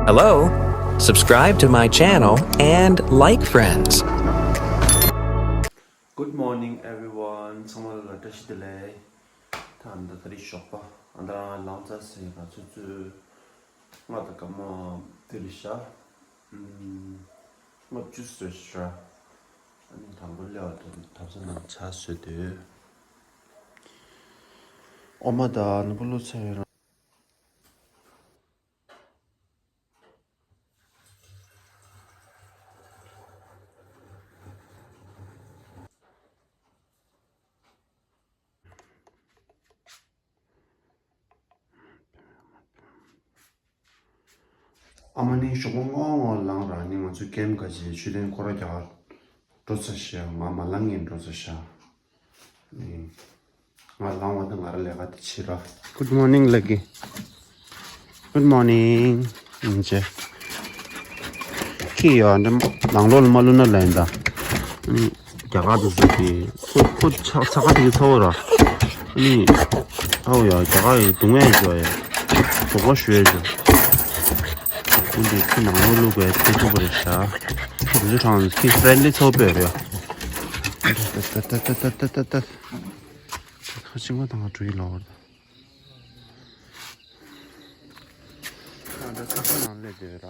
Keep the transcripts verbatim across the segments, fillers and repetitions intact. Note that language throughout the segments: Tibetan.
Hello, subscribe to my channel and like friends. Good morning everyone. ཚང་མ་ལ་བཀྲ་ཤིས་བདེ་ལེགས། ད་ད་ད་རེས་ཞོགས་པ་ཨ་ད་རང་ལངས་ཚར་ཟིན་ར། ཆུ་ཚོད་ལྔ་དང་སྐར་མ་དེ་རེད་ཤག་ཨུམ། ལྔ་བཅུ་ཙམ་རེད་ཤག་ཨ་ནི་དང་པོ་སླེབས་པ་དང་ཐབ་ཚང་ནང་ཇ་བཟོས་དུས། འོ་མ་དང་ནོར་བུ་བླུགས་ཚར་ཡོད་ར། ཨ་མ་ནི་ཞོགས་པ་སྔོན་སྔོན་ལངས་ར། ནི་ང་ཚོའི་ཀེམ་ག་ཅིག་མཆོད་རྟེན་སྐོར་ར་རྒྱག་འགྲོ་ཚར་ཤག་ང་མ་ལངས་ངས་འགྲོ་ཚར་ཤག་ནི་ང་ལངས་པ་དང་ང་ར་ལས་ཀ་དེ་བྱེད་ར། Good morning ལགས་ཀྱི། Good morning ཨིན་ཅེ། ཁྱི་ཡ་འདྲ་ནང་ལོགས་ལ་མ་བླུགས་ན་ལན་ད། ཨ་ནི་རྒྱ་གར་དུ་བཟོས་ཏེ་ཁོ་ཁོ་ཚ་ཚ་ཁ་དེ་ཚ་བོ་ར། ཨ་ནི་ཨའོ་ཡ་རྒྱ་གར་ཡི་སྡུག་བསྔལ་ཡོད་ཡ། དོགས་པ་ཞུ་ཡ་ཅོ། ཁོ་འདི་ཁྱི་ནང་ལོགས་བླུགས་པའི་ཚེ་ཐུག་པ་རེད་ཤག་ཁྱི་དེ་ཚོ་གྲང་ཁྱི་ཧྥ་རན་ལི་ཚ་བོ་དཔེ་རེད་ཡ། ད་ད་ད། ཁ་ཆེན་པོ་དང་འགྲོ་ཡི་ལོ་བར་དུ། ད་ལྟ་ཁ་ཁ་ནང་སླེབས་བསྡད་ར།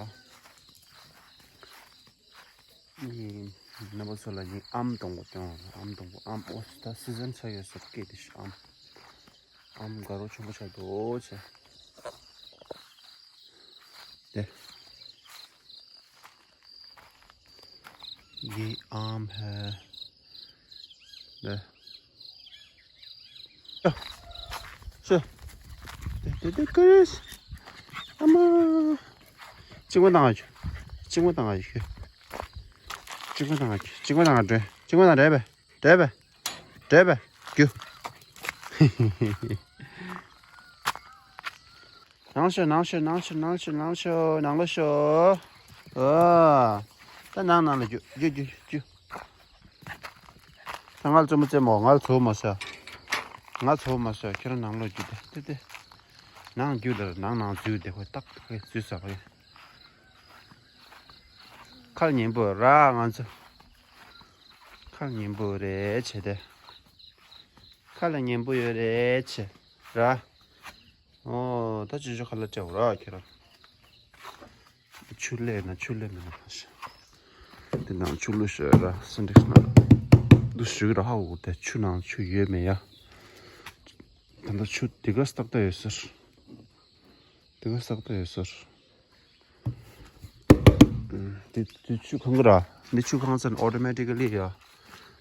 ཨིན། རྣམ་པ་ཚོ་ལ་ནི་ཨམ་སྡོང་པོ་སྟོན་པ། ཨམ་སྡོང་པོ་ཨམ། ཨོ་ད་སི་ཛན་ཆགས་ཡོད་ས་སྐད་དེ་ཤི་ཨམ། ཨམ་དགའ་རོགས་ཆུང་པོ་ཆགས་འདུག་ཆེ། དེ། ये आम है। ལེ། ཤོ། ཤོ། དེ་དེ་དེ་ཀུ་རེས། ཨ་མ། གཅིག་པ་བཏང་ཨ་ཅུ། གཅིག་པ་བཏང་ཨ་ཅུ། གཅིག་པ་བཏང་ཨ་ཅུ། གཅིག་པ་བཏང་ཨ་ཅུ། གཅིག་པ་བཏང་རེད་པས། རེད་པས། རེད་པས། རྒྱུ། ནང་ཤོག་ནང་ཤོག་ནང་ཤོག་ནང་ཤོག་ནང་ཤོག་ནང་ལ་ཤོག་ཨོ། ད་ནང་ནང་ལ་རྒྱུག་རྒྱུག་རྒྱུག་རྒྱུག་ད་ང་ལ་བཙུན་མོ་བཙན་མོ། ང་ལ་ཚོར་མ་ཟ། ང་ཚོར་མ་ཟ། ཁྱེད་རང་ནང་ལོགས་རྒྱུག་དེ་དེ་དེ། ནང་རྒྱུག་ལ་ནང་ནང་འཛུལ་དེ་ཁོས་ཏག་ཏག་འཛུལ་ཟ་བ་ཡིན། ཁ་ལ་ཉན་པོ་ར་ང་ཚོ། ཁ་ལ་ཉན་པོ་རེད་བྱས་ཏེ། ཁ་ལ་ཉན་པོ་ཡོད་རེད་བྱས་ར། ཨོ། ད་ཅི་ཅོ་ཁ་ལ་སྤྲད་འོ་ར་ཁྱེད་རང་། ཆུ་ལས་ན་ཆུ་ལས་མེད་ན་ཕ་ཤ། དེ་ནང་ཆུ་ལུད་ཤོད་ར་སིན་ཊེག་སི་ནང་། འདུ་ཞུགས་ར་ཧ་འུ་དེ་ཆུ་ནང་ཆུ་ཡོད་མེད་ཡ། ད་ལྟ་ཆུ་དེ་ག་སྟག་ད་ཡོད་ཟེར། དེ་ག་སྟག་ད་ཡོད་ཟེར། དེ་དེ་ཆུ་ཁང་གི་ར། འདི་ཆུ་ཁང་ཟེར་ཨོ་ཊོ་མེ་ཊི་ཀ་ལི་ཡ།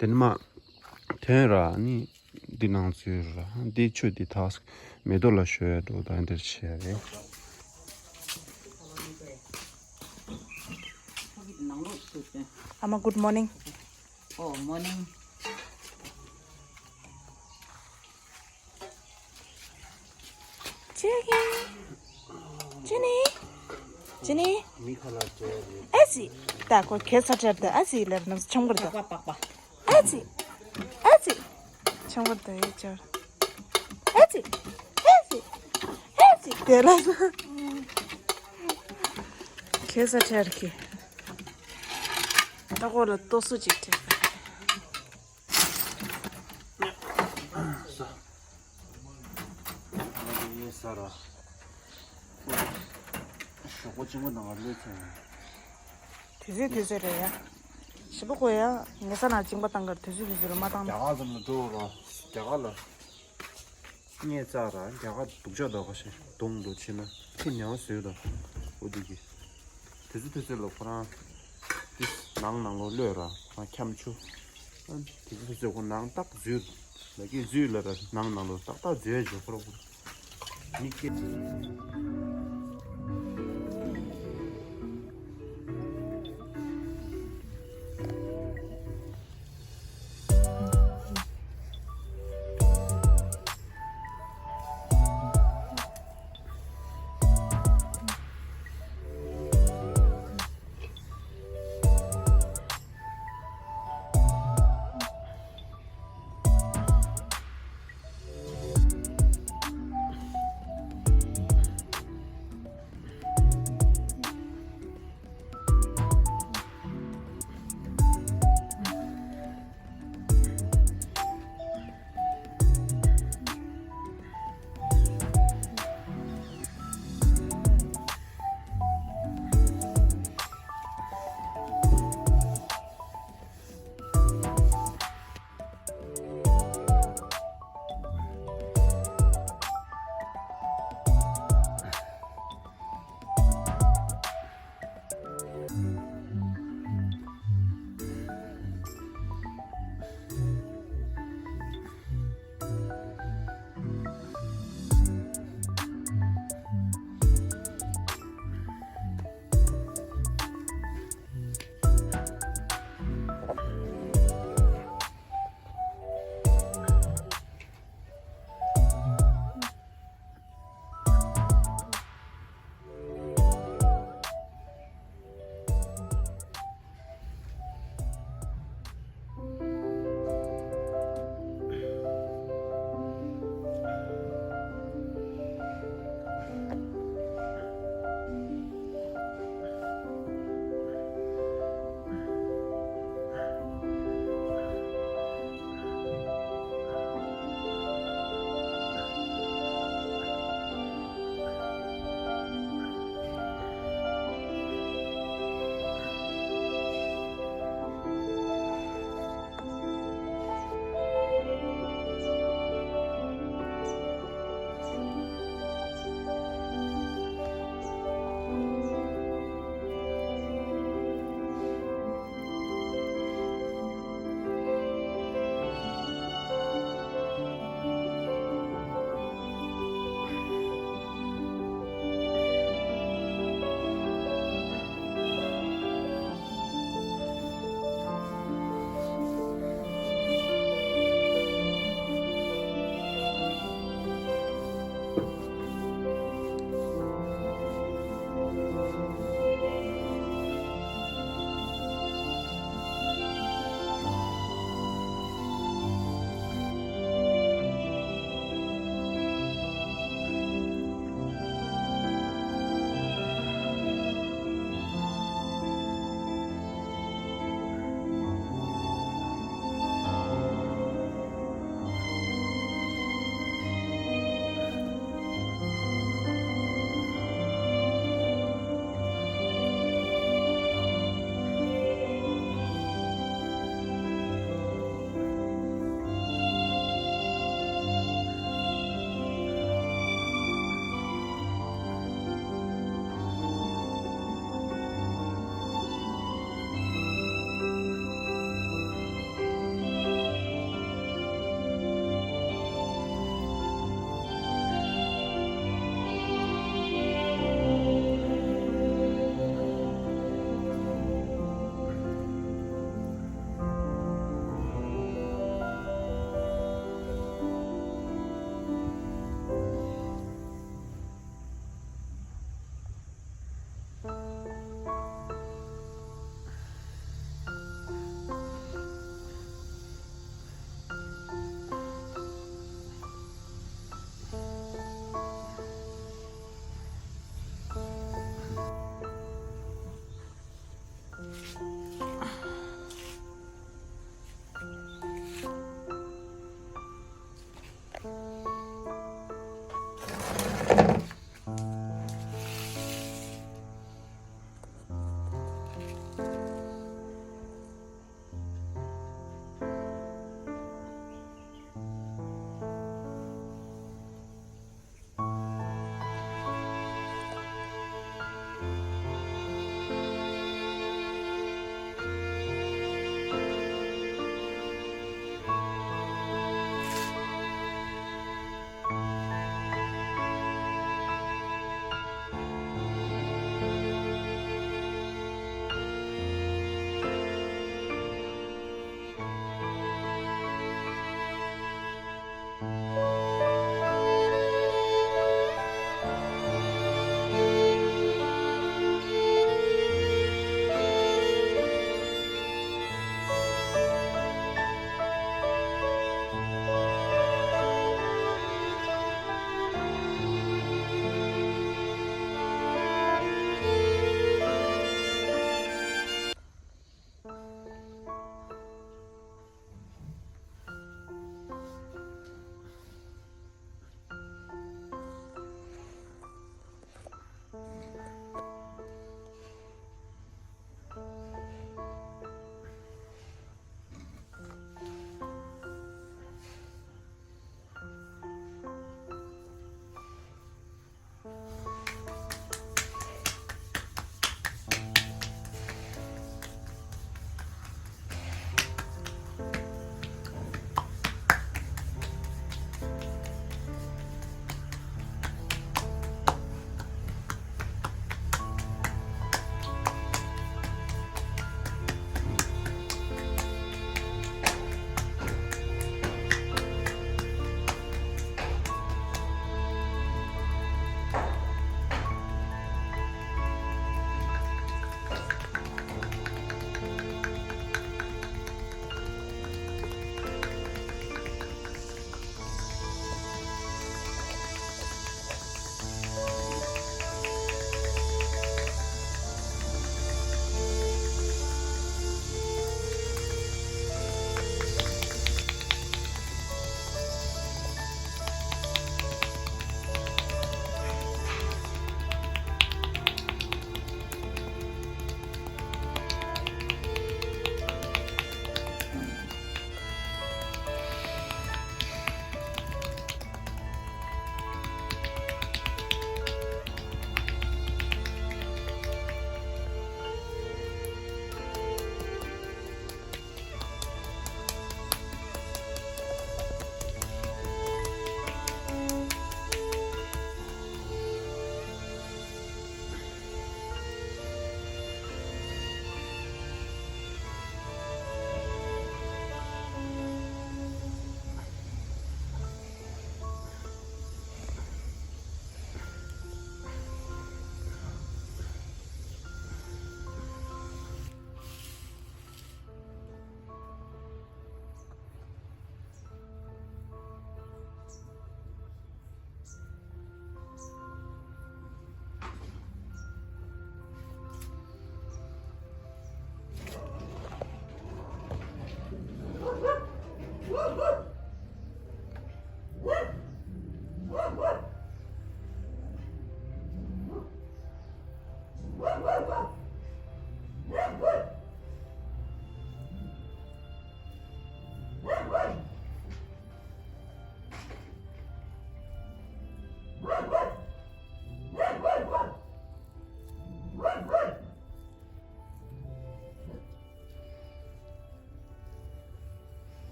དེ་ནི་མ། ཐོན་ར་ནི། འདི་ནང་ཚུད་ར། འདི་ཆུ་འདི་ཐག་མེ་ཏོག་ལ་ཞོ་ཡ་འགྲོ་ད་འདིར་ཆེ་རེད། ཨ་མ། Good morning. Oh, morning. ཅི་ཡིན། ཅི་ནི། ཅི་ནི། མི་ཁ་ལ་ཅི་རེད། ཨེ་ཙི། ད་ཁོ་ཁྱེད་ཚ་ཁྲེར་ད་ཨེ་ཙི་ལེར་ནམ་ཆང་བར་ད། པག་པག་པག་པག་ཨེ་ཙི། ཨེ་ཙི། ཆང་བར་ད་ཡེ་ཅར། ཨེ་ཙི། ཨེ་ཙི། ཨེ་ཙི། དེ་ལ་ཁྱེད་ཚ་ཁྲེར་གི། ད་ཁོ་ལ་ལྟོ་སུ་ཅིག་ཁྲེར། ས། ས་ར། ཞོགས་པ་གཅིག་པ་དང་ང་ལོས་ཚོང་། དུས་ཚོད་དུས་ཚོད་རེད་ཡ། ཞི་པོ་གོ་ཡ། ངེད་ས་ན་གཅིག་པ་དང་གར་དུས་ཚོད་དུས་ཚོད་ལ་མ་བཏང་། རྒྱ་གར་ཙམ་ལ་འགྲོ་ར། རྒྱ་གར་ལ། ངས་རྩ་ར་རྒྱ་གར་སྡུག་ཅག་འདུག་ག་ཤེ་གདོང་དུ་ཕྱིན་ན་ཁྱི་ཉལ་བ་བཟོས་དང་འུ་དུ་གི། དུས་ཚོད་དུས་ཚོད་ལ་ཁོ་རང་། དེ་ནང་ནང་ལོགས་གློད་ར་ཁོ་རང་འཁྱམ་ཆུ། དེ་ཚོ་ཚོ་ཁོ་ནང་ཏག་འཛུལ། ལ་ཀི་འཛུལ་ལ་ར་ནང་ནང་ལོ་ཏག་ཏག་འཛུལ་བྱོས་ཁོ་ར་ཁོ། མི་སྐད།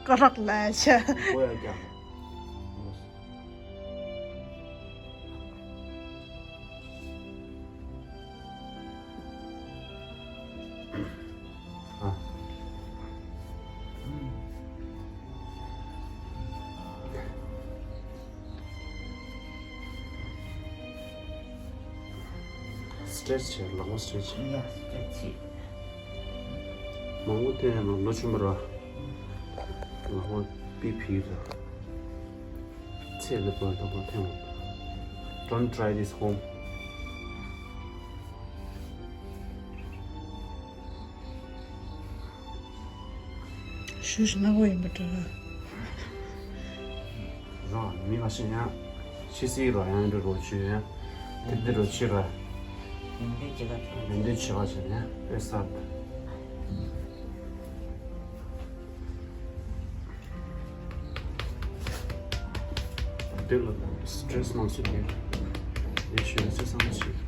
སྐོར་རག་ལ་ཆ། ཁོ་ཡ་རྒྱག་ཨ། སི་ཊེ་ཆི་བྱས། ལག་པ་སི་ཊེ་ཆི་བྱས། ཡ། སི་ཊེ་ཆི་བྱས། མང་པོ་བསྟན་ཡང་ལོ་ཆུང་བ་ར། ལག་པ་པི་ཕི་ར། ཚེ་འདི་བར་དུ་མ་ཐེངས། Don't try this home. ཞུ་ཞུ་ན་གོ་ཡིན་པ་འདྲ། རང་མི་མ་ཤེས་ཡང་ཤི་སི་རོ་ཡང་འདྲ་རོ་ཆུ་ཡང་དེབ་འདི་རོ་ཆུ་ར། ཡོན་ཏན་ཆེ་ག་ཆེ། ཡོན་ཏན་ཆེ་ག་ཆེ་ཡང་ཨེ་ས། འདི་ལ་སི་ཊེ་རེ་སི་མང་ཤོས་དེ་ལས་ཞུ་ཡ་ཚེ་བསམ་ཤེས།